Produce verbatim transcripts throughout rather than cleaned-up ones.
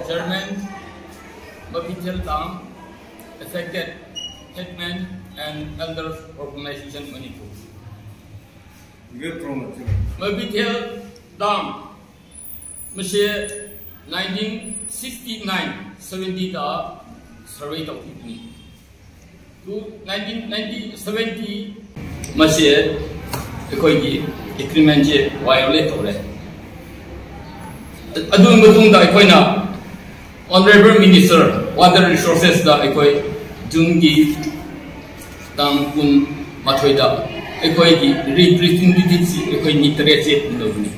Chairman, Mabithel Dam, affected headman and elders organization Manipur. Mabithel Dam ꯃꯁꯦ nineteen sixty nine seventy ꯗ survey ꯇꯧꯈꯤꯕꯅꯤ꯫ Two nineteen ninety seventy ꯃꯁꯦ ꯑꯩꯈꯣꯏꯒꯤ agreement ꯁꯦ violate ꯇꯧꯔꯦ꯫ ꯑꯗꯨꯒꯤ ꯃꯇꯨꯡꯗ ꯑꯩꯈꯣꯏꯅ Honorable Minister Water Resources ꯗ ꯑꯩꯈꯣꯏ June ꯒꯤ ꯇꯥꯡ ꯀꯨꯟ ꯃꯥꯊꯣꯏꯗ ꯑꯩꯈꯣꯏꯒꯤ representative ꯁꯤ ꯑꯩꯈꯣꯏ ꯃꯤ ꯇꯔꯦꯠꯁꯦ ꯎꯅꯕꯅꯤ꯫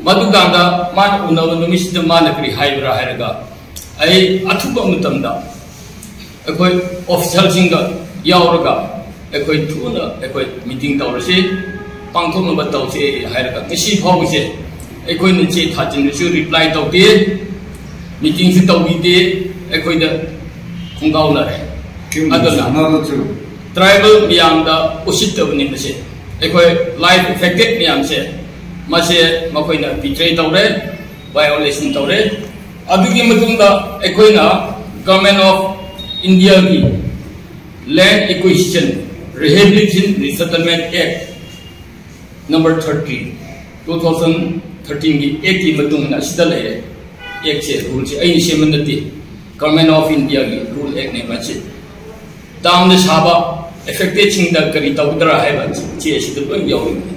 ꯃꯗꯨꯀꯥꯟꯗ ꯃꯥꯅ ꯎꯅꯕ ꯅꯨꯃꯤꯠꯁꯤꯗ ꯃꯥꯅ ꯀꯔꯤ ꯍꯥꯏꯕ꯭ꯔꯥ ꯍꯥꯏꯔꯒ, ꯑꯩ ꯑꯊꯨꯕ ꯃꯇꯝꯗ ꯑꯩꯈꯣꯏ official ꯁꯤꯡꯒ ꯌꯥꯎꯔꯒ ꯑꯩꯈꯣꯏ ꯊꯨꯅ ꯑꯩꯈꯣꯏ meeting ꯇꯧꯔꯁꯤ, ꯄꯥꯡꯊꯣꯛꯅꯕ ꯇꯧꯁꯤ ꯍꯥꯏꯔꯒ ꯉꯁꯤ ꯐꯥꯎꯕꯁꯦ ꯑꯩꯈꯣꯏꯅ ꯆꯦ ꯊꯥꯖꯤꯟꯕꯁꯨ reply ꯇꯧꯗꯦ, meeting ꯁꯨ ꯇꯧꯕꯤꯗꯦ, ꯑꯩꯈꯣꯏꯗ ꯈꯣꯡꯒꯥꯎꯅꯔꯦ꯫ ꯑꯗꯨꯅ tribal ꯃꯤꯌꯥꯝꯗ ꯎꯁꯤꯠꯇꯕꯅꯤ ꯃꯁꯦ꯫ ꯑꯩꯈꯣꯏ life affected ꯃꯌꯥꯝꯁꯦ ꯃꯁꯦ ꯃꯈꯣꯏꯅ betray ꯇꯧꯔꯦ, violation ꯇꯧꯔꯦ꯫ ꯑꯗꯨꯒꯤ ꯃꯇꯨꯡꯗ ꯑꯩꯈꯣꯏꯅ Government of India ꯒꯤ Land Acquisition, Rehabilitation, Resettlement Act number thirty, two thousand thirteen ꯒꯤ act ꯀꯤ ꯃꯇꯨꯡ ꯏꯟꯅ ꯑꯁꯤꯗ ꯂꯩꯔꯦ꯫ Act ꯁꯦ, rule ꯁꯦ ꯑꯩꯅ ꯁꯦꯝꯕ ꯅꯠꯇꯦ, Government of India ꯒꯤ rule act ꯅꯦꯕ ꯑꯁꯤ꯫ Dam ꯅ ꯁꯥꯕ affected ꯁꯤꯡꯗ ꯀꯔꯤ ꯇꯧꯒꯗ꯭ꯔꯥ ꯍꯥꯏꯕ ꯆꯦ ꯑꯁꯤꯗ ꯂꯣꯏ ꯌꯥꯎꯔꯤꯕꯅꯤ꯫